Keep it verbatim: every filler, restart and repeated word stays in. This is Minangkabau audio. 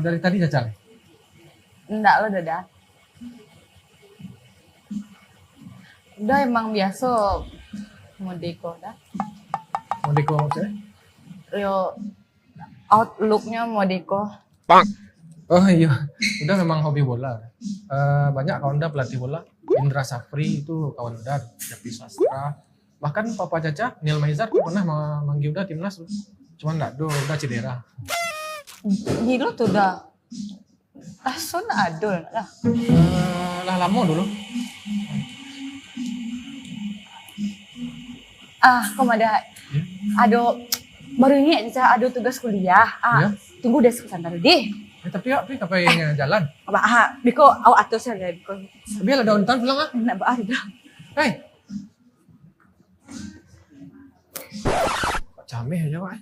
Dari tadi caca lai? Ndak lo, Doda. Uda emang biaso mode ko, Da. Mode ko maksudnyo? Yo, outlooknyo mode ko. Oh iyo, Uda memang hobi bola. Eh, banyak kawan Uda pelatih bola. Indra Safri itu kawan Uda, Japi Sastra. Bahkan papa Caca, Neil Maizar, pernah ma-, manggil Uda timnas tu. Cuman ndak ado, Uda cedera. Gilo tu, Da. Raso ndak ado lah. Eh, lah lamo dulu. Ah, Komandan. Ya. Ado, baru ingat Caca ado tugas kuliah. Ah, Ya. Tunggu Uda sabanta dulu deh. Eh, tapi awak pi ka pai jalan? Ba, ah, beko awak atur sajo, beko. Tapi lah ado urutan pulang ah. Nak ba, ah, Doda. Hei. Cameh aja, Wak.